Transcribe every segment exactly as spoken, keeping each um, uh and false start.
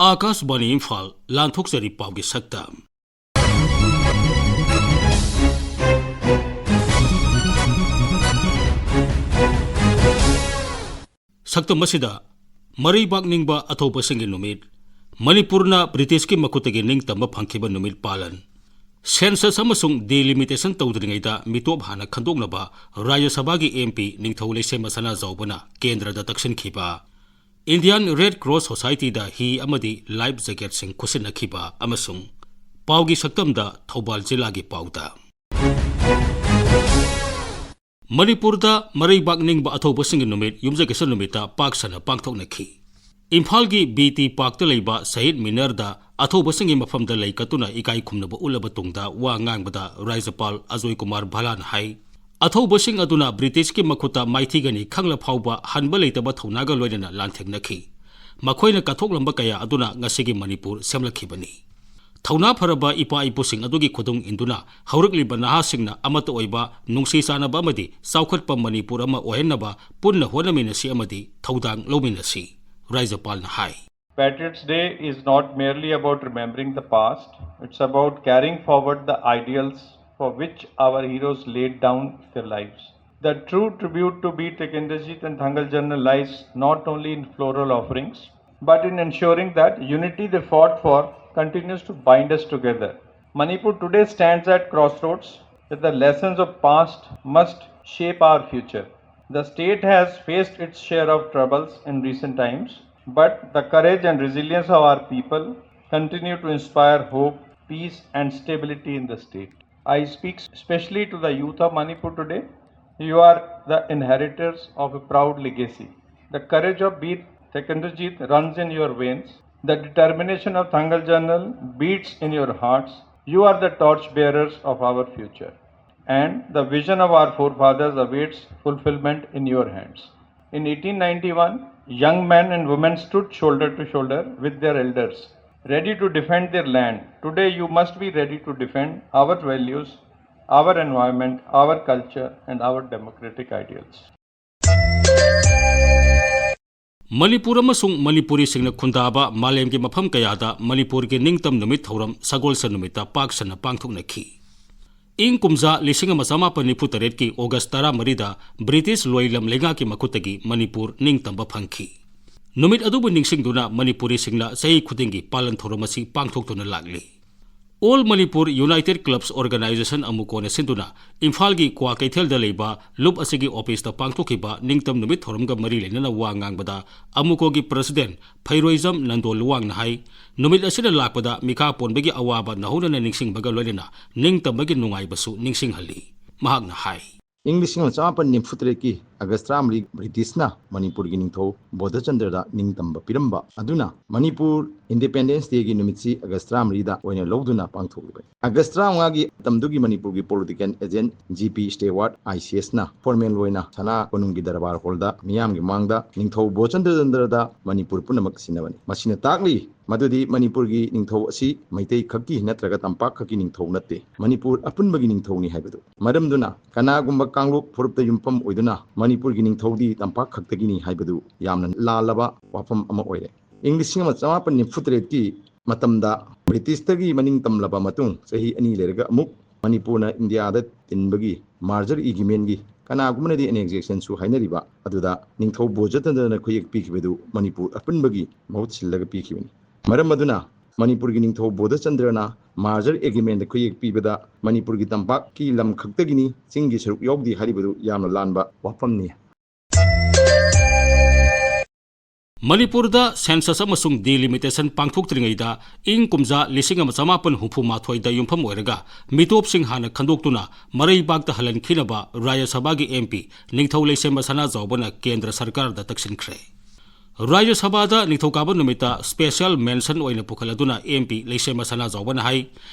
ꯑꯥꯀꯥꯁꯕꯥꯅꯤ ꯏꯝꯐꯥꯜ, ꯂꯥꯟꯊꯣꯛꯆꯔꯤ ꯄꯥꯎꯒꯤ ꯁꯛꯇꯝ꯫ ꯁꯛꯇꯝ ꯑꯁꯤꯗ ꯃꯔꯩꯕꯥꯛ ꯅꯤꯡꯕ ꯑꯊꯧꯕꯁꯤꯡꯒꯤ ꯅꯨꯃꯤꯠ, ꯃꯅꯤꯄꯨꯔꯅ ꯕ꯭ꯔꯤꯇꯤꯁꯀꯤ ꯃꯈꯨꯠꯇꯒꯤ ꯅꯤꯡꯇꯝꯕ ꯐꯪꯈꯤꯕ ꯅꯨꯃꯤꯠ ꯄꯥꯂꯟ, ꯁꯦꯟꯁꯁ ꯑꯃꯁꯨꯡ ꯗꯤꯂꯤꯃꯤꯇꯦꯁꯟ ꯇꯧꯗ꯭ꯔꯤꯉꯩꯗ ꯃꯤꯇꯣꯞ ꯍꯥꯟꯅ ꯈꯟꯗꯣꯛꯅꯕ ꯔꯥꯖ꯭ꯌ ꯁꯚꯥꯒꯤ ꯑꯦꯝ ꯄꯤ ꯅꯤꯡꯊꯧ ꯂꯩꯁꯦꯝꯕ ꯁꯅꯥꯖꯥꯎꯕꯅ ꯀꯦꯟꯗ꯭ꯔꯗ ꯇꯛꯁꯤꯟꯈꯤꯕ, ꯏꯟꯗꯤꯌꯥꯟ ꯔꯦꯗ ꯀ꯭ꯔꯣꯁ ꯁꯣꯁꯥꯏꯇꯤꯗ ꯍꯤ ꯑꯃꯗꯤ ꯂꯥꯏꯐ ꯖꯦꯀꯦꯠꯁꯤꯡ ꯈꯨꯠꯁꯤꯟꯅꯈꯤꯕ ꯑꯃꯁꯨꯡ ꯄꯥꯎꯒꯤ ꯁꯛꯇꯝꯗ ꯊꯧꯕꯥꯜ ꯖꯤꯂꯥꯒꯤ ꯄꯥꯎꯗ꯫ ꯃꯅꯤꯄꯨꯔꯗ ꯃꯔꯩꯕꯥꯛ ꯅꯤꯡꯕ ꯑꯊꯧꯕꯁꯤꯡꯒꯤ ꯅꯨꯃꯤꯠ ꯌꯨꯝꯖꯀꯩꯁ ꯅꯨꯃꯤꯠꯇ ꯄꯥꯛ ꯁꯟꯅ ꯄꯥꯡꯊꯣꯛꯅꯈꯤ꯫ ꯏꯝꯐꯥꯜꯒꯤ ꯕꯤ ꯇꯤ ꯄꯥꯔꯛꯇ ꯂꯩꯕ ꯁꯍꯤꯗ ꯃꯤꯅꯔꯗ ꯑꯊꯧꯕꯁꯤꯡꯒꯤ ꯃꯐꯝꯗ ꯂꯩ ꯀꯠꯇꯨꯅ ꯏꯀꯥꯏ ꯈꯨꯝꯅꯕ ꯎꯠꯂꯕ ꯇꯨꯡꯗ ꯋꯥ ꯉꯥꯡꯕꯗ ꯔꯥꯖ꯭ꯌꯄꯥꯜ ꯑꯖꯣꯏ ꯀꯨꯃꯥꯔ ꯚꯜꯂꯥꯅ ꯍꯥꯏ, ꯑꯊꯧꯕꯁꯤꯡ ꯑꯗꯨꯅ ꯕ꯭ꯔꯤꯇꯤꯁꯀꯤ ꯃꯈꯨꯠꯇ ꯃꯥꯏꯊꯤꯒꯅꯤ ꯈꯪꯂ ꯐꯥꯎꯕ ꯍꯟꯕ ꯂꯩꯇꯕ ꯊꯧꯅꯥꯒ ꯂꯣꯏꯅꯅ ꯂꯥꯟꯊꯦꯡꯅꯈꯤ꯫ ꯃꯈꯣꯏꯅ ꯀꯠꯊꯣꯛꯂꯝꯕ ꯀꯌꯥ ꯑꯗꯨꯅ ꯉꯁꯤꯒꯤ ꯃꯅꯤꯄꯨꯔ ꯁꯦꯝꯂꯛꯈꯤꯕꯅꯤ꯫ ꯊꯧꯅꯥ ꯐꯔꯕ ꯏꯄꯥ ꯏꯄꯨꯁꯤꯡ ꯑꯗꯨꯒꯤ ꯈꯨꯗꯨꯡ ꯏꯟꯗꯨꯅ ꯍꯧꯔꯛꯂꯤꯕ ꯅꯍꯥꯁꯤꯡꯅ ꯑꯃꯠꯇ ꯑꯣꯏꯕ, ꯅꯨꯡꯁꯤ ꯆꯥꯟꯅꯕ ꯑꯃꯗꯤ ꯆꯥꯎꯈꯠꯄ ꯃꯅꯤꯄꯨꯔ ꯑꯃ ꯑꯣꯏꯍꯟꯅꯕ ꯄꯨꯟꯅ ꯍꯣꯠꯅꯃꯤꯟꯅꯁꯤ ꯑꯃꯗꯤ ꯊꯧꯗꯥꯡ ꯂꯧꯃꯤꯟꯅꯁꯤ, ꯔꯥꯖ꯭ꯌꯄꯥꯜꯅ ꯍꯥꯏ꯫ Patriots' Day is not merely about remembering the past, it's about carrying forward the ideals for which our heroes laid down their lives. The true tribute to Bir Tekindra Jeet and Thangal General lies not only in floral offerings, but in ensuring that unity they fought for continues to bind us together. Manipur today stands at crossroads that the lessons of past must shape our future. The state has faced its share of troubles in recent times, but the courage and resilience of our people continue to inspire hope, peace, and stability in the state. I speak specially to the youth of Manipur today. You are the inheritors of a proud legacy. The courage of Bir Tekindra Jeet runs in your veins. The determination of Thangal General beats in your hearts. You are the torch bearers of our future. And the vision of our forefathers awaits fulfillment in your hands. In eighteen ninety-one, young men and women stood shoulder to shoulder with their elders, ready to defend their land. Today, you must be ready to defend our values, our environment, our culture, and our democratic ideals. Manipur ꯑꯃꯁꯨꯡ ꯃꯅꯤꯄꯨꯔꯤꯁꯤꯡꯅ ꯈꯨꯟꯗꯥꯕ ꯃꯥꯂꯦꯝꯒꯤ ꯃꯐꯝ ꯀꯌꯥꯗ ꯃꯅꯤꯄꯨꯔꯒꯤ ꯅꯤꯡꯇꯝ ꯅꯨꯃꯤꯠ ꯊꯧꯔꯝ ꯁꯒꯣꯜꯁꯦꯟ ꯅꯨꯃꯤꯠꯇ ꯄꯥꯛ ꯁꯟꯅ ꯄꯥꯡꯊꯣꯛꯅꯈꯤ꯫ ꯏꯪ ꯀꯨꯝꯖꯥ ꯂꯤꯁꯤꯡ ꯑꯃ ꯆꯃꯥꯄꯟ ꯅꯤꯐꯨ ꯇꯔꯦꯠꯀꯤ ꯑꯣꯒꯁ ꯇꯔꯥꯃꯔꯤꯗ ꯕ꯭ꯔꯤꯇꯤꯁ ꯂꯣꯏꯂꯝ ꯂꯩꯉꯥꯛꯀꯤ ꯃꯈꯨꯠꯇꯒꯤ ꯃꯅꯤꯄꯨꯔ ꯅꯤꯡꯇꯝꯕ ꯐꯪꯈꯤ꯫ ꯅꯨꯃꯤꯠ ꯑꯗꯨꯕꯨ ꯅꯤꯡꯁꯤꯡꯗꯨꯅ ꯃꯅꯤꯄꯨꯔꯤꯁꯤꯡꯅ ꯆꯍꯤ ꯈꯨꯗꯤꯡꯒꯤ ꯄꯥꯂꯟ ꯊꯧꯔꯝ ꯑꯁꯤ ꯄꯥꯡꯊꯣꯛꯇꯨꯅ ꯂꯥꯛꯂꯤ꯫ All Manipur United Clubs Organization, ꯑꯃꯨꯀꯣꯅ ꯁꯤꯟꯗꯨꯅ ꯏꯝꯐꯥꯜꯒꯤ ꯀ꯭ꯋꯥ ꯀꯩꯊꯦꯜꯗ ꯂꯩꯕ ꯂꯨꯞ ꯑꯁꯤꯒꯤ ꯑꯣꯐꯤꯁꯇ ꯄꯥꯡꯊꯣꯛꯈꯤꯕ ꯅꯤꯡꯇꯝ ꯅꯨꯃꯤꯠ ꯊꯧꯔꯝꯒ ꯃꯔꯤ ꯂꯩꯅꯅ ꯋꯥ ꯉꯥꯡꯕꯗ ꯑꯃꯨꯀꯣꯒꯤ ꯄ꯭ꯔꯁꯤꯗꯦꯟ ꯐꯩꯔꯣꯏꯖꯝ ꯅꯟꯗꯣ ꯂꯨꯋꯥꯡꯅ ꯍꯥꯏ, ꯅꯨꯃꯤꯠ ꯑꯁꯤꯅ ꯂꯥꯛꯄꯗ ꯃꯤꯈꯥ ꯄꯣꯟꯕꯒꯤ ꯑꯋꯥꯕ ꯅꯧꯍꯧꯅꯅ ꯅꯤꯡꯁꯤꯡꯕꯒ ꯂꯣꯏꯅꯅ ꯅꯤꯡꯇꯝꯕꯒꯤ ꯅꯨꯡꯉꯥꯏꯕꯁꯨ ꯅꯤꯡꯁꯤꯡꯍꯜꯂꯤ꯫ ꯃꯍꯥꯛꯅ ꯍꯥꯏ, ꯏꯪ ꯂꯤꯁꯤꯡ ꯑꯃ ꯆꯃꯥꯄꯟ ꯅꯤꯐꯨ ꯇꯔꯦꯠꯀꯤ ꯑꯒꯁ ꯇꯔꯥꯃꯔꯤ ꯕ꯭ꯔꯤꯇꯤꯁꯅ ꯃꯅꯤꯄꯨꯔꯒꯤ ꯅꯤꯡꯊꯧ ꯕꯣꯙꯆꯟꯗ꯭ꯔꯗ ꯅꯤꯡꯇꯝꯕ ꯄꯤꯔꯝꯕ ꯑꯗꯨꯅ ꯃꯅꯤꯄꯨꯔ Independence Dayꯒꯤ ꯅꯨꯃꯤꯠꯁꯤ ꯑꯒꯁ ꯇꯔꯥꯃꯔꯤꯗ ꯑꯣꯏꯅ ꯂꯧꯗꯨꯅ ꯄꯥꯡꯊꯣꯛꯂꯤꯕꯅꯤ꯫ ꯑꯒꯁ ꯇꯔꯥꯃꯉꯥꯒꯤ ꯃꯇꯝꯗꯨꯒꯤ ꯃꯅꯤꯄꯨꯔꯒꯤ political agent G P Stewart, I C S ꯅ formal ꯑꯣꯏꯅ ꯁꯅꯥ ꯀꯣꯅꯨꯡꯒꯤ ꯗꯔꯕꯥꯔ ꯍꯣꯜꯗ ꯃꯤꯌꯥꯝꯒꯤ ꯃꯥꯡꯗ ꯅꯤꯡꯊꯧ ꯕꯣꯙꯆꯟꯗ꯭ꯔꯗ ꯃꯅꯤꯄꯨꯔ ꯄꯨꯝꯅꯃꯛ ꯁꯤꯟꯅꯕꯅꯤ꯫ ꯃꯁꯤꯅ ꯇꯥꯛꯂꯤ ꯃꯗꯨꯗꯤ ꯃꯅꯤꯄꯨꯔꯒꯤ ꯅꯤꯡꯊꯧ ꯑꯁꯤ ꯃꯩꯇꯩ ꯈꯛꯀꯤ ꯅꯠꯇ꯭ꯔꯒ ꯇꯝꯄꯥꯛ ꯈꯛꯀꯤ ꯅꯤꯡꯊꯧ ꯅꯠꯇꯦ, ꯃꯅꯤꯄꯨꯔ ꯑꯄꯨꯟꯕꯒꯤ ꯅꯤꯡꯊꯧꯅꯤ ꯍꯥꯏꯕꯗꯨ꯫ ꯃꯔꯝꯗꯨꯅ ꯀꯅꯥꯒꯨꯝꯕ ꯀꯥꯡꯂꯨꯞ ꯐꯨꯔꯨꯞꯇ ꯌꯨꯝꯐꯝ ꯑꯣꯏꯗꯨꯅ ꯃꯅꯤꯄꯨꯔꯒꯤ ꯅꯤꯡꯊꯧꯗꯤ ꯇꯝꯄꯥꯛ ꯈꯛꯇꯒꯤꯅꯤ ꯍꯥꯏꯕꯗꯨ ꯌꯥꯝꯅ ꯂꯥꯜꯂꯕ ꯋꯥꯐꯝ ꯑꯃ ꯑꯣꯏꯔꯦ꯫ ꯏꯪ ꯂꯤꯁꯤꯡ ꯑꯃ ꯆꯃꯥꯄꯟ ꯅꯤꯐꯨ ꯇꯔꯦꯠꯀꯤ ꯃꯇꯝꯗ ꯕ꯭ꯔꯤꯇꯤꯁꯇꯒꯤ ꯃꯅꯤꯡ ꯇꯝꯂꯕ ꯃꯇꯨꯡ ꯆꯍꯤ ꯑꯅꯤ ꯂꯩꯔꯒ ꯑꯃꯨꯛ ꯃꯅꯤꯄꯨꯔꯅ ꯏꯟꯗꯤꯌꯥꯗ ꯇꯤꯟꯕꯒꯤ merger agreementꯒꯤ ꯀꯅꯥꯒꯨꯝꯕꯅꯗꯤ annexationꯁꯨ ꯍꯥꯏꯅꯔꯤꯕ ꯑꯗꯨꯗ ꯅꯤꯡꯊꯧ ꯕꯣꯙꯆꯟꯗ꯭ꯔꯅ ꯈꯨꯠꯌꯦꯛ ꯄꯤꯈꯤꯕꯗꯨ ꯃꯅꯤꯄꯨꯔ ꯑꯄꯨꯟꯕꯒꯤ ꯃꯍꯨꯠ ꯁꯤꯜꯂꯒ ꯄꯤꯈꯤꯕꯅꯤ꯫ ꯃꯔꯝ ꯑꯗꯨꯅ ꯃꯅꯤꯄꯨꯔꯒꯤ ꯅꯤꯡꯊꯧ ꯕꯣꯙꯆꯟꯗ꯭ꯔꯅ merger agreementꯗ ꯈꯨꯠꯌꯦꯛ ꯄꯤꯕꯗ ꯃꯅꯤꯄꯨꯔꯒꯤ ꯇꯝꯄꯥꯛꯀꯤ ꯂꯝ ꯈꯛꯇꯒꯤꯅꯤ, ꯆꯤꯡꯒꯤ ꯁꯔꯨꯛ ꯌꯥꯎꯗꯦ ꯍꯥꯏꯔꯤꯕꯗꯨ ꯌꯥꯝꯅ ꯂꯥꯟꯕ ꯋꯥꯐꯝꯅꯤ꯫ ꯃꯅꯤꯄꯨꯔꯗ census ꯑꯃꯁꯨꯡ delimitation ꯄꯥꯡꯊꯣꯛꯇ꯭ꯔꯤꯉꯩꯗ ꯏꯪ ꯀꯨꯝꯖꯥ ꯂꯤꯁꯤꯡ ꯑꯃ ꯆꯃꯥꯄꯟ ꯍꯨꯝꯐꯨ ꯃꯥꯊꯣꯏꯗ ꯌꯨꯝꯐꯝ ꯑꯣꯏꯔꯒ ꯃꯤꯇꯣꯞꯁꯤꯡ ꯍꯥꯟꯅ ꯈꯟꯗꯣꯛꯇꯨꯅ ꯃꯔꯩꯕꯥꯛꯇ ꯍꯜꯍꯟꯈꯤꯅꯕ ꯔꯥꯖ꯭ꯌ ꯁꯚꯥꯒꯤ M P ꯅꯤꯡꯊꯧ ꯂꯩꯁꯦꯝꯕ ꯁꯅꯥꯖꯥꯎꯕꯅ ꯀꯦꯟꯗ꯭ꯔ ꯁꯔꯀꯥꯔꯗ ꯇꯛꯁꯤꯟꯈ꯭ꯔꯦ꯫ ꯔꯥꯖ꯭ꯌ ꯁꯚꯥꯗ ꯅꯤꯡꯊꯧꯀꯥꯕ ꯅꯨꯃꯤꯠꯇ special motion ꯑꯣꯏꯅ ꯄꯨꯈꯠꯂꯗꯨꯅ M P ꯂꯩꯁꯦꯝꯕ ꯁꯅꯥꯖꯥꯎꯕꯅ ꯍꯥꯏ,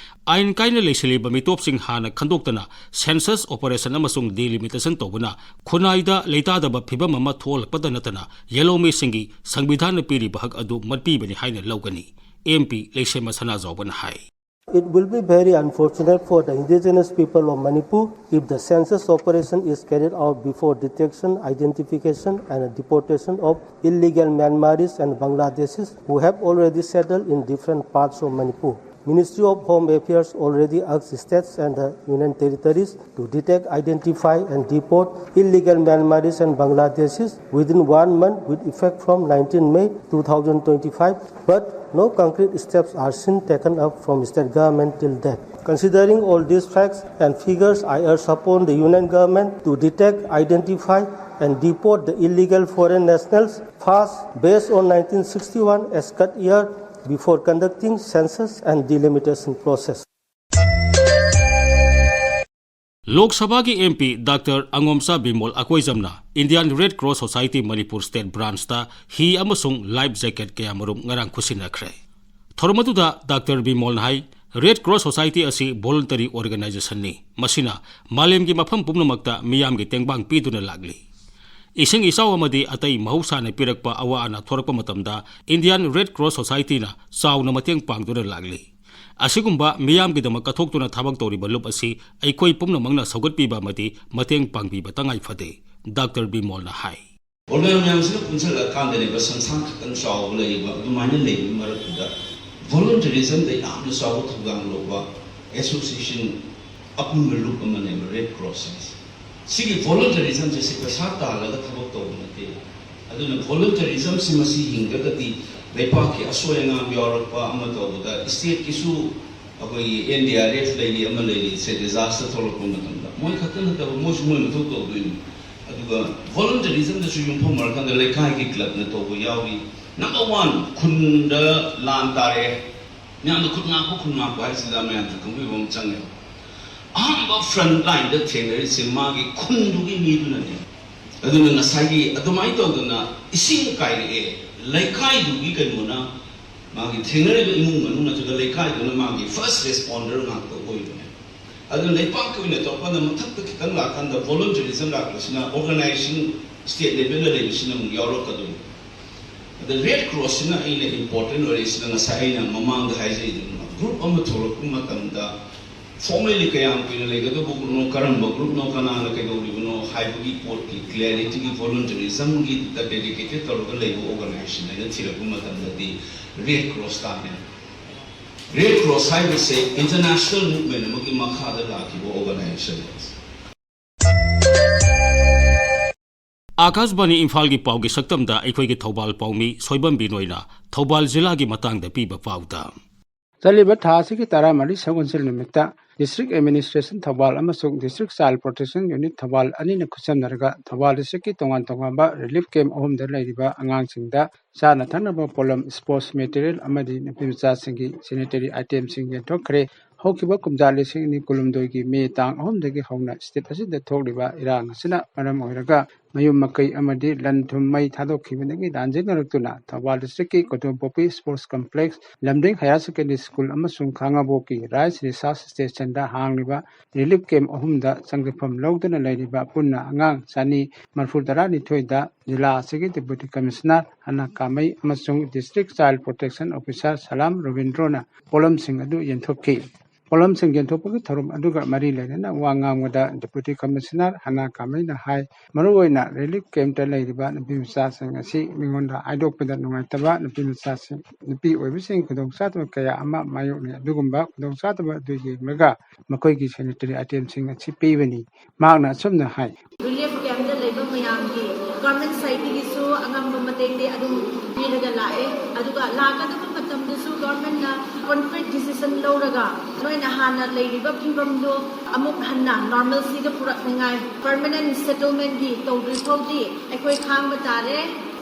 ꯑꯥꯏꯟ ꯀꯥꯏꯅ ꯂꯩꯁꯤꯜꯂꯤꯕ ꯃꯤꯇꯣꯞꯁꯤꯡ ꯍꯥꯟꯅ ꯈꯟꯗꯣꯛꯇꯅ census operation ꯑꯃꯁꯨꯡ delimitation ꯇꯧꯕꯅ ꯈꯨꯟꯅꯥꯏꯗ ꯂꯩꯇꯥꯗꯕ ꯐꯤꯚꯝ ꯑꯃ ꯊꯣꯛꯍꯜꯂꯛꯄꯗ ꯅꯠꯇꯅ ꯌꯦꯜꯍꯧꯃꯤꯁꯤꯡꯒꯤ ꯁꯪꯕꯤꯙꯥꯟꯅ ꯄꯤꯔꯤꯕ ꯍꯛ ꯑꯗꯨ ꯃꯠꯄꯤꯕꯅꯤ ꯍꯥꯏꯅ ꯂꯧꯒꯅꯤ꯫ M P ꯂꯩꯁꯦꯝꯕ ꯁꯅꯥꯖꯥꯎꯕꯅ high. It will be very unfortunate for the indigenous people of Manipur if the census operation is carried out before detection, identification, and deportation of illegal Myanmaris and Bangladeshis who have already settled in different parts of Manipur. Ministry of Home Affairs already asked states and the Union Territories to detect, identify, and deport illegal Myanmaris and Bangladeshis within one month with effect from nineteenth May two thousand twenty-five, but no concrete steps are seen taken up from state government till date. Considering all these facts and figures, I urge upon the Union government to detect, identify, and deport the illegal foreign nationals fast based on nineteen sixty-one as cut year before conducting census and delimitation process. Lok ꯁꯚꯥꯒꯤ M P doctor Angomcha Bimol ꯑꯀꯣꯏꯖꯝꯅ Indian Red Cross Society Manipur State Branchꯇ ꯍꯤ ꯑꯃꯁꯨꯡ life jacket ꯀꯌꯥꯃꯔꯨꯝ ꯉꯔꯥꯡ ꯈꯨꯠꯁꯤꯟꯅꯈ꯭ꯔꯦ꯫ ꯊꯧꯔꯝ ꯑꯗꯨꯗ ꯗꯥꯛꯇꯔ ꯕꯤꯃꯣꯜꯅ ꯍꯥꯏ, Red Cross Society ꯑꯁꯤ voluntary organizationꯅꯤ꯫ ꯃꯁꯤꯅ ꯃꯥꯂꯦꯝꯒꯤ ꯃꯐꯝ ꯄꯨꯝꯅꯃꯛꯇ ꯃꯤꯌꯥꯝꯒꯤ ꯇꯦꯡꯕꯥꯡ ꯄꯤꯗꯨꯅ ꯂꯥꯛꯂꯤ꯫ ꯏꯁꯤꯡ ꯏꯆꯥꯎ ꯑꯃꯗꯤ ꯑꯇꯩ ꯃꯍꯧꯁꯥꯅ ꯄꯤꯔꯛꯄ ꯑꯋꯥ ꯑꯅꯥ ꯊꯣꯔꯛꯄ ꯃꯇꯝꯗ Indian Red Cross Societyꯅ ꯆꯥꯎꯅ ꯃꯇꯦꯡ ꯄꯥꯡꯗꯨꯅ ꯂꯥꯛꯂꯤ꯫ ꯑꯁꯤꯒꯨꯝꯕ ꯃꯤꯌꯥꯝꯒꯤꯗꯃꯛ ꯀꯠꯊꯣꯛꯇꯨꯅ ꯊꯕꯛ ꯇꯧꯔꯤꯕ ꯂꯨꯞ ꯑꯁꯤ ꯑꯩꯈꯣꯏ ꯄꯨꯝꯅꯃꯛꯅ ꯁꯧꯒꯠꯄꯤꯕ ꯑꯃꯗꯤ ꯃꯇꯦꯡ ꯄꯥꯡꯕꯤꯕ ꯇꯉꯥꯏ ꯐꯗꯦ, ꯗꯥꯛꯇꯔ ꯕꯤꯃꯣꯜꯅ ꯍꯥꯏ꯫ ꯑꯣꯔꯒꯥꯟ ꯃꯌꯥꯝꯁꯤꯅ ꯄꯨꯟꯁꯤꯜꯂꯀꯥꯟꯗꯅꯦꯕ ꯁꯪꯁꯥꯔ ꯈꯛꯇꯪ ꯆꯥꯎꯕ ꯂꯩꯔꯤꯕ꯫ ꯑꯗꯨꯃꯥꯏꯅ ꯂꯩꯕꯒꯤ ꯃꯔꯛꯇꯨꯗ ꯚꯣꯂꯨꯟꯇꯔꯤꯖꯝꯗ ꯌꯥꯝꯅ ꯆꯥꯎꯕ ꯊꯧꯗꯥꯡ ꯂꯧꯕ ꯑꯦꯁꯣꯁꯤꯌꯦꯁꯟ, ꯑꯄꯨꯟꯕ ꯂꯨꯞ ꯑꯃꯅꯦꯕ ꯔꯦꯗ ꯀ꯭ꯔꯣꯁ ꯍꯥꯏꯁꯦ꯫ ꯁꯤꯒꯤ ꯚꯣꯂꯨꯟꯇꯔꯤꯖꯝꯁꯦ ꯁꯤ ꯄꯩꯁꯥ ꯇꯥꯜꯂꯒ ꯊꯕꯛ ꯇꯧꯕ ꯅꯠꯇꯦ꯫ ꯑꯗꯨꯅ ꯚꯣꯂꯨꯟꯇꯔꯤꯖꯝꯁꯤ ꯃꯁꯤ ꯍꯤꯡꯗ꯭ꯔꯒꯗꯤ ꯂꯩꯕꯥꯛꯀꯤ ꯑꯁꯣꯏ ꯑꯉꯥꯝ ꯌꯥꯎꯔꯛꯄ ꯑꯃ ꯇꯧꯕꯗ ꯁ꯭ꯇꯦꯠꯀꯤꯁꯨ ꯑꯩꯈꯣꯏꯒꯤ ꯑꯦꯟ ꯗꯤ ꯑꯥꯔ ꯑꯦꯐ ꯂꯩꯔꯤ, ꯑꯃ ꯂꯩꯔꯤ, ꯁꯦ ꯗꯤꯖꯥꯁꯇꯔ ꯊꯣꯛꯂꯛꯄ ꯃꯇꯝꯗ ꯃꯣꯏ ꯈꯛꯇ ꯅꯠꯇꯕ ꯃꯣꯏꯁꯨ ꯃꯣꯏ ꯃꯊꯧ ꯇꯧꯗꯣꯏꯅꯤ꯫ ꯑꯗꯨꯒ ꯚꯣꯂꯨꯟꯇꯔꯤꯖꯝꯗꯁꯨ ꯌꯨꯝꯐꯝ ꯑꯣꯏꯔꯀꯥꯟꯗ ꯂꯩꯀꯥꯏꯒꯤ ꯀ꯭ꯂꯕꯅ ꯇꯧꯕ ꯌꯥꯎꯔꯤ꯫ ꯅꯝꯕꯔ ꯋꯥꯟ, ꯈꯨꯟꯗ ꯂꯥꯟ ꯇꯥꯔꯦ, ꯃꯌꯥꯝꯅ ꯈꯨꯠ ꯉꯥꯛꯄ, ꯈꯨꯟ ꯉꯥꯛꯄ ꯍꯥꯏꯁꯤꯗ ꯃꯌꯥꯝꯁꯨ ꯈꯪꯕꯤꯕ ꯑꯃ ꯆꯪꯉꯦ꯫ ꯑꯍꯥꯟꯕ ꯐ꯭ꯔꯟ ꯂꯥꯏꯟꯗ ꯊꯦꯡꯅꯔꯤꯁꯦ ꯃꯥꯒꯤ ꯈꯨꯟꯗꯨꯒꯤ ꯃꯤꯗꯨꯅꯅꯦ꯫ ꯑꯗꯨꯅ ꯉꯁꯥꯏꯒꯤ ꯑꯗꯨꯃꯥꯏꯅ ꯇꯧꯗꯅ ꯏꯁꯤꯡ ꯀꯥꯏꯔꯛꯑꯦ, ꯂꯩꯀꯥꯏꯗꯨꯒꯤ ꯀꯩꯅꯣꯅ, ꯃꯥꯒꯤ ꯊꯦꯡꯅꯔꯤꯕ ꯏꯃꯨꯡ ꯃꯅꯨꯡ ꯅꯠꯇ꯭ꯔꯒ ꯂꯩꯀꯥꯏꯗꯨꯅ ꯃꯥꯒꯤ ꯐꯥꯔꯁ ꯔꯦꯁꯄꯣꯟꯗꯔ ꯉꯥꯛꯇ ꯑꯣꯏꯕꯅꯦ꯫ ꯑꯗꯨꯅ ꯂꯩꯄꯥꯛꯀꯤ ꯑꯣꯏꯅ ꯇꯧꯔꯀꯥꯟꯗ ꯃꯊꯛꯇ ꯈꯤꯇꯪ ꯂꯥꯛꯀꯥꯟꯗ ꯚꯣꯂꯨꯟꯇꯔꯤꯖꯝ ꯂꯥꯛꯄꯁꯤꯅ ꯑꯣꯔꯒꯅꯥꯏꯖꯦꯁꯟ ꯁ꯭ꯇꯦꯠ ꯂꯦꯚꯦꯜꯗ ꯂꯩꯕꯁꯤꯅ ꯑꯃꯨꯛ ꯌꯥꯎꯔꯛꯀꯗꯣꯏꯅꯤ꯫ ꯑꯗ ꯔꯦꯗ ꯀ꯭ꯔꯣꯁꯁꯤꯅ ꯑꯩꯅ ꯏꯝꯄꯣꯔꯇꯦꯟ ꯑꯣꯏꯔꯛꯏꯁꯤꯅ ꯉꯁꯥꯏ ꯑꯩꯅ ꯃꯃꯥꯡꯗ ꯍꯥꯏꯖꯩꯗꯅ, ꯒ꯭ꯔꯨꯞ ꯑꯃ ꯊꯣꯛꯂꯛꯄ ꯃꯇꯝꯗ ꯐꯣꯔꯃꯦꯜꯂꯤ ꯀꯌꯥꯝ ꯀꯨꯏꯅ ꯂꯩꯒꯗꯕꯅꯣ, ꯀꯔꯝꯕ ꯒ꯭ꯔꯨꯞꯅꯣ, ꯀꯅꯥꯅ ꯀꯩꯗꯧꯔꯤꯕꯅꯣ ꯍꯥꯏꯕꯒꯤ ꯄꯣꯠꯀꯤ ꯀ꯭ꯂꯦꯔꯤꯇꯤꯒꯤ, ꯚꯣꯂꯨꯟꯇꯔꯤꯖꯝꯒꯤꯗ ꯗꯦꯗꯤꯀꯦꯇꯦꯠ ꯇꯧꯔꯒ ꯂꯩꯕ ꯑꯣꯔꯒꯅꯥꯏꯖꯦꯁꯟ ꯍꯥꯏꯅ ꯊꯤꯔꯛꯄ ꯃꯇꯝꯗꯗꯤ ꯔꯦꯗ ꯀ꯭ꯔꯣꯁ ꯇꯥꯔꯦ꯫ ꯔꯦꯗ ꯀ꯭ꯔꯣꯁ ꯍꯥꯏꯕꯁꯦ ꯏꯟꯇꯔꯅꯦꯁꯅꯦꯜ ꯃꯨꯚꯃꯦꯟ ꯑꯃꯒꯤ ꯃꯈꯥꯗ ꯂꯥꯛꯈꯤꯕ ꯑꯣꯔꯒꯅꯥꯏꯖꯦꯁꯟ꯫ ꯑꯥꯀꯥꯁꯕꯥꯅꯤ ꯏꯝꯐꯥꯜꯒꯤ ꯄꯥꯎꯒꯤ ꯁꯛꯇꯝꯗ ꯑꯩꯈꯣꯏꯒꯤ ꯊꯧꯕꯥꯜ ꯄꯥꯎꯃꯤ ꯁꯣꯏꯕꯝ ꯕꯤꯅꯣꯏꯅ ꯊꯧꯕꯥꯜ ꯖꯤꯂꯥꯒꯤ ꯃꯇꯥꯡꯗ ꯄꯤꯕ ꯄꯥꯎꯗ꯫ ꯆꯠꯂꯤꯕ ꯊꯥ ꯑꯁꯤꯒꯤ ꯇꯔꯥꯃꯔꯤ ꯁꯒꯣꯜꯁꯦꯜ ꯅꯨꯃꯤꯠꯇ District Administration ꯊꯧꯕꯥꯜ ꯑꯃꯁꯨꯡ District Child Protection Unit Thoubal ꯑꯅꯤꯅ ꯈꯨꯠꯁꯝꯅꯔꯒ ꯊꯧꯕꯥꯜ districtꯀꯤ ꯇꯣꯉꯥꯟ ꯇꯣꯉꯥꯟꯕ relief camp ꯑꯍꯨꯝꯗ ꯂꯩꯔꯤꯕ ꯑꯉꯥꯡꯁꯤꯡꯗ ꯆꯥꯅ ꯊꯛꯅꯕ ꯄꯣꯠꯂꯝ, sports material ꯑꯃꯗꯤ ꯅꯨꯄꯤꯃꯆꯥꯁꯤꯡꯒꯤ sanitary itemꯁꯤꯡ ꯌꯦꯟꯊꯣꯛꯈ꯭ꯔꯦ꯫ ꯍꯧꯈꯤꯕ ꯀꯨꯝꯖꯥ ꯂꯤꯁꯤꯡ ꯑꯅꯤ ꯀꯨꯟꯍꯨꯝꯗꯣꯏꯒꯤ ꯃꯦ ꯇꯥꯡ ꯑꯍꯨꯝꯗꯒꯤ ꯍꯧꯅ state ꯑꯁꯤꯗ ꯊꯣꯛꯂꯤꯕ ꯏꯔꯥꯡ ꯑꯁꯤꯅ ꯃꯔꯝ ꯑꯣꯏꯔꯒ ꯃꯌꯨꯝ ꯃꯀꯩ ꯑꯃꯗꯤ ꯂꯟ ꯊꯨꯝ ꯃꯩ ꯊꯥꯗꯣꯛꯈꯤꯕꯗꯒꯤ ꯂꯥꯟꯖꯦꯟꯅꯔꯛꯇꯨꯅ ꯊꯧꯕꯥꯜ districtꯀꯤ ꯀꯣꯗꯣꯝꯄꯣꯛꯄꯤ sports complex, ꯂꯝꯗꯤꯡ higher secondary school ꯑꯃꯁꯨꯡ ꯈꯥꯉꯕꯣꯛꯀꯤ rice research stationꯗ ꯍꯥꯡꯂꯤꯕ relief camp ꯑꯍꯨꯝꯗ ꯆꯪꯖꯐꯝ ꯂꯧꯗꯨꯅ ꯂꯩꯔꯤꯕ ꯄꯨꯟꯅ ꯑꯉꯥꯡ ꯆꯅꯤ ꯃꯔꯤꯐꯨ ꯇꯔꯥꯅꯤꯊꯣꯏꯗ ꯖꯤꯂꯥ ꯑꯁꯤꯒꯤ Deputy Commissioner ꯍꯅꯥ ꯀꯥꯃꯩ ꯑꯃꯁꯨꯡ District Child Protection Officer ꯁꯂꯥꯝ ꯔꯕꯤꯟꯗ꯭ꯔꯣꯅ ꯄꯣꯠꯂꯝꯁꯤꯡ ꯑꯗꯨ ꯌꯦꯟꯊꯣꯛꯈꯤ꯫ ꯄꯣꯠꯂꯝꯁꯤꯡ ꯌꯦꯟꯊꯣꯛꯄꯒꯤ ꯊꯧꯔꯝ ꯑꯗꯨꯒ ꯃꯔꯤ ꯂꯩꯅꯅ ꯋꯥ ꯉꯥꯡꯕꯗ Deputy Commissioner ꯍꯅꯥ ꯀꯥꯃꯩꯅ ꯍꯥꯏ, ꯃꯔꯨꯑꯣꯏꯅ relief campꯇ ꯂꯩꯔꯤꯕ ꯅꯨꯄꯤ ꯃꯆꯥꯁꯤꯡ ꯑꯁꯤ ꯃꯤꯉꯣꯟꯗ ꯍꯥꯏꯗꯣꯛꯄꯗ ꯅꯨꯡꯉꯥꯏꯇꯕ ꯅꯨꯄꯤ ꯃꯆꯥꯁꯤꯡ, ꯅꯨꯄꯤ ꯑꯣꯏꯕꯁꯤꯡ ꯈꯨꯗꯣꯡꯆꯥꯗꯕ ꯀꯌꯥ ꯑꯃ ꯃꯥꯌꯣꯛꯅꯩ꯫ ꯑꯗꯨꯒꯨꯝꯕ ꯈꯨꯗꯣꯡꯆꯥꯗꯕ ꯑꯗꯨ ꯌꯦꯡꯂꯒ ꯃꯈꯣꯏꯒꯤ sanitary itemꯁꯤꯡ ꯑꯁꯤ ꯄꯤꯕꯅꯤ꯫ ꯃꯍꯥꯛꯅ ꯑꯁꯨꯝꯅ ꯍꯥꯏ꯫ Relief campꯇ ꯂꯩꯕ ꯃꯌꯥꯝꯒꯤ government sideꯇꯒꯤꯁꯨ ꯑꯉꯝꯕ ꯃꯇꯦꯡꯗꯤ ꯑꯗꯨꯝ ꯄꯤꯔꯒ ꯂꯥꯛꯑꯦ꯫ ꯑꯗꯨꯒ ꯂꯥꯛꯀꯗꯕ ꯃꯇꯝꯗꯁꯨ governmentꯅ concrete decision ꯂꯧꯔꯒ ꯅꯣꯏꯅ ꯍꯥꯟꯅ ꯂꯩꯔꯤꯕ ꯐꯤꯕꯝꯗꯣ ꯑꯃꯨꯛ ꯍꯟꯅ normalcyꯗ ꯄꯨꯔꯛꯅꯤꯉꯥꯏ permanent settlementꯗꯤ ꯇꯧꯗ꯭ꯔꯤ ꯐꯥꯎꯗꯤ ꯑꯩꯈꯣꯏ ꯈꯥꯡꯕ ꯇꯥꯔꯦ꯫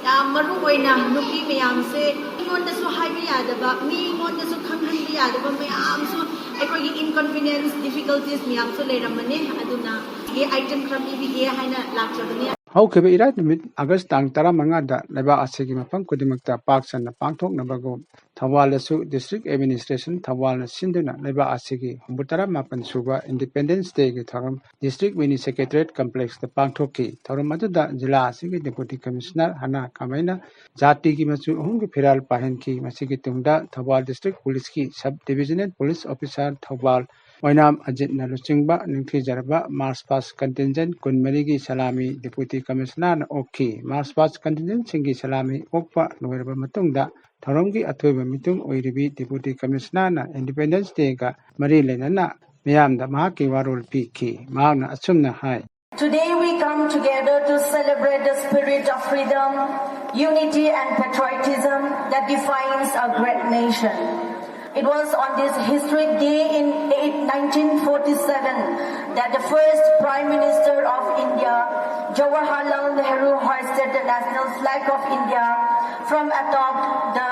ꯌꯥꯝ ꯃꯔꯨ ꯑꯣꯏꯅ ꯅꯨꯄꯤ ꯃꯌꯥꯝꯁꯦ ꯃꯤꯉꯣꯟꯗꯁꯨ ꯍꯥꯏꯕ ꯌꯥꯗꯕ, ꯃꯤꯉꯣꯟꯗꯁꯨ ꯈꯪꯍꯟꯕ ꯌꯥꯗꯕ ꯃꯌꯥꯝꯁꯨ, ꯑꯩꯈꯣꯏꯒꯤ inconvenience, difficulties ꯃꯌꯥꯝꯁꯨ ꯂꯩꯔꯝꯕꯅꯦ꯫ ꯑꯗꯨꯅ ꯑꯩ item ꯈꯔ ꯄꯤꯕꯤꯒꯦ ꯍꯥꯏꯅ ꯂꯥꯛꯆꯕꯅꯦ꯫ ꯍꯧꯈꯤꯕ ꯏꯔꯥꯏ ꯅꯨꯃꯤꯠ August ꯇꯥꯡ ꯇꯔꯥꯃꯉꯥꯗ ꯂꯩꯕꯥꯛ ꯑꯁꯤꯒꯤ ꯃꯐꯝ ꯈꯨꯗꯤꯡꯃꯛꯇ ꯄꯥꯛ ꯁꯟꯅ ꯄꯥꯡꯊꯣꯛꯅꯕꯒꯨꯝ ꯊꯧꯕꯥꯜꯗꯁꯨ District Administration ꯊꯧꯕꯥꯜꯅ ꯁꯤꯟꯗꯨꯅ ꯂꯩꯕꯥꯛ ꯑꯁꯤꯒꯤ ꯍꯨꯝꯐꯨꯇꯔꯥ ꯃꯥꯄꯟ ꯁꯨꯕ Independence Dayꯒꯤ ꯊꯧꯔꯝ District Mini Secretariat Complexꯇ ꯄꯥꯡꯊꯣꯛꯈꯤ꯫ ꯊꯧꯔꯝ ꯑꯗꯨꯗ ꯖꯤꯂꯥ ꯑꯁꯤꯒꯤ Deputy Commissioner ꯍꯅꯥ ꯀꯥꯃꯩꯅ ꯖꯥꯇꯤꯒꯤ ꯃꯆꯨ ꯑꯍꯨꯝꯒꯤ ꯐꯤꯔꯥꯜ ꯄꯥꯏꯍꯟꯈꯤ꯫ ꯃꯁꯤꯒꯤ ꯇꯨꯡꯗ Thoubal District Policeꯀꯤ Sub Divisional Police Officer Thoubal ꯑꯣꯏꯅꯥꯝ ꯑꯖꯤꯠꯅ ꯂꯨꯆꯤꯡꯕ ꯅꯤꯡꯊꯤꯖꯔꯕ March Past Contingent ꯀꯨꯟꯃꯔꯤꯒꯤ ꯁꯂꯥꯃꯤ Deputy Commissionerꯅ ꯑꯣꯛꯈꯤ꯫ March Past Contingentꯁꯤꯡꯒꯤ ꯁꯂꯥꯃꯤ ꯑꯣꯛꯄ ꯂꯣꯏꯔꯕ ꯃꯇꯨꯡꯗ ꯊꯧꯔꯝꯒꯤ ꯑꯊꯣꯏꯕ ꯃꯤꯇꯨꯡ ꯑꯣꯏꯔꯤꯕꯤ Deputy Commissionerꯅ Independence Dayꯒ ꯃꯔꯤ ꯂꯩꯅꯅ ꯃꯤꯌꯥꯝꯗ ꯃꯍꯥꯛꯀꯤ ꯋꯥꯔꯣꯜ ꯄꯤꯈꯤ꯫ ꯃꯍꯥꯛꯅ ꯑꯁꯨꯝꯅ ꯍꯥꯏ꯫ Today we come together to celebrate the spirit of freedom, unity and patriotism that defines a great nation. It was on this historic day in eight- nineteen forty-seven that the first Prime Minister of India, Jawaharlal Nehru, hoisted the national flag of India from atop the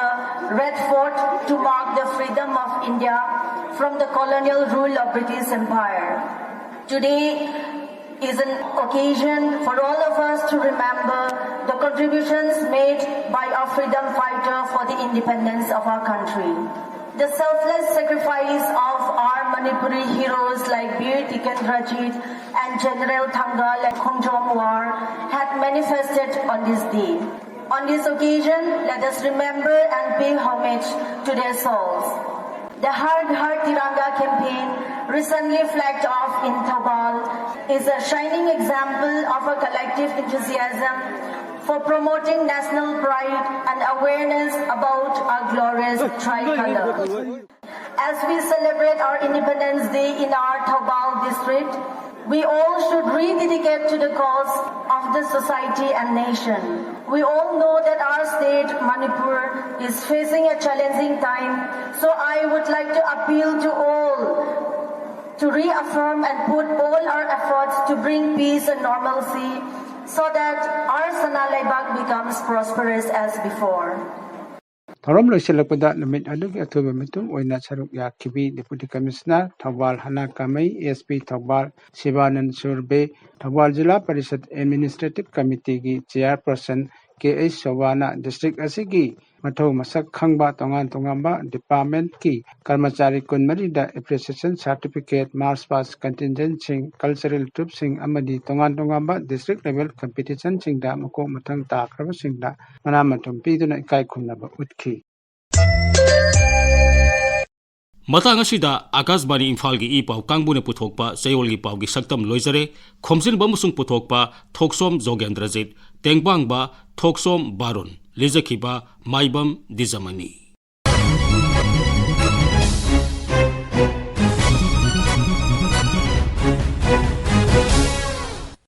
Red Fort to mark the freedom of India from the colonial rule of British Empire. Today is an occasion for all of us to remember the contributions made by our freedom fighter for the independence of our country. The selfless sacrifice of our Manipuri heroes like Bir Tikendrajit and General Thangal and Khongjom War had manifested on this day. On this occasion, let us remember and pay homage to their souls. The Har Ghar Tiranga campaign, recently flagged off in Thoubal, is a shining example of a collective enthusiasm for promoting national pride and awareness about our glorious tricolor. As we celebrate our Independence Day in our Thoubal district, we all should rededicate to the cause of the society and nation. We all know that our state, Manipur, is facing a challenging time, so I would like to appeal to all to reaffirm and put all our efforts to bring peace and normalcy so that our Sana Leibak becomes prosperous as before. ꯊꯧꯔꯝ ꯂꯣꯏꯁꯤꯜꯂꯛꯄꯗ ꯅꯨꯃꯤꯠ ꯑꯗꯨꯒꯤ ꯑꯊꯣꯏꯕ ꯃꯤꯇꯨꯡ ꯑꯣꯏꯅ ꯁꯔꯨꯛ ꯌꯥꯈꯤꯕꯤ Deputy Commissioner Thoubal Hana Kamei, SP Thoubal ꯁꯤꯕꯥꯅꯟ ꯁꯨꯔꯕꯦ, ꯊꯧꯕꯥꯜ ꯖꯤꯂꯥ ꯄꯔꯤꯁꯠ Administrative Committeeꯒꯤ Chairperson K H Sobhana district ꯑꯁꯤꯒꯤ ꯃꯊꯧ ꯃꯁꯛ ꯈꯪꯕ ꯇꯣꯉꯥꯟ ꯇꯣꯉꯥꯟꯕ ꯗꯤꯄꯥꯔꯠꯃꯦꯟꯠꯀꯤ ꯀꯔꯃꯆꯥꯔꯤ ꯀꯨꯟꯃꯔꯤꯗ ꯑꯦꯄ꯭ꯔꯤꯁꯤꯌꯦꯁꯟ ꯁꯥꯔꯇꯤꯐꯤꯀꯦꯠ, ꯃꯥꯔꯆ ꯄꯥꯁ ꯀꯟꯇꯤꯟꯖꯦꯟꯠꯁꯤꯡ, ꯀꯜꯆꯔꯦꯜ ꯇ꯭ꯔꯨꯞꯁꯤꯡ ꯑꯃꯗꯤ ꯇꯣꯉꯥꯟ ꯇꯣꯉꯥꯟꯕ ꯗꯤꯁꯇ꯭ꯔꯤꯛ ꯂꯦꯚꯦꯜ ꯀꯝꯄꯤꯇꯤꯁꯟꯁꯤꯡꯗ ꯃꯀꯣꯛ ꯃꯊꯪ ꯇꯥꯈ꯭ꯔꯕꯁꯤꯡꯗ ꯃꯅꯥ ꯃꯊꯨꯝ ꯄꯤꯗꯨꯅ ꯏꯀꯥꯏ ꯈꯨꯝꯅꯕ ꯎꯠꯈꯤ꯫ ꯃꯇꯥꯡ ꯑꯁꯤꯗ ꯑꯀꯥꯁꯕꯥꯅꯤ ꯏꯝꯐꯥꯜꯒꯤ ꯏ ꯄꯥꯎ ꯀꯥꯡꯕꯨꯅ ꯄꯨꯊꯣꯛꯄ ꯆꯌꯣꯜꯒꯤ ꯄꯥꯎꯒꯤ ꯁꯛꯇꯝ ꯂꯣꯏꯖꯔꯦ꯫ ꯈꯣꯝꯖꯤꯟꯕ ꯑꯃꯁꯨꯡ ꯄꯨꯊꯣꯛꯄ ꯊꯣꯛꯁꯣꯝ ꯖꯣꯒꯦꯟꯗ꯭ꯔꯖꯤꯠ, ꯇꯦꯡꯕꯥꯡꯕ ꯊꯣꯛꯁꯣꯝ ꯕꯥꯔꯨꯟ, ꯂꯤꯖꯈꯤꯕ ꯃꯥꯏꯕꯝ ꯗꯤꯖꯃꯅꯤ꯫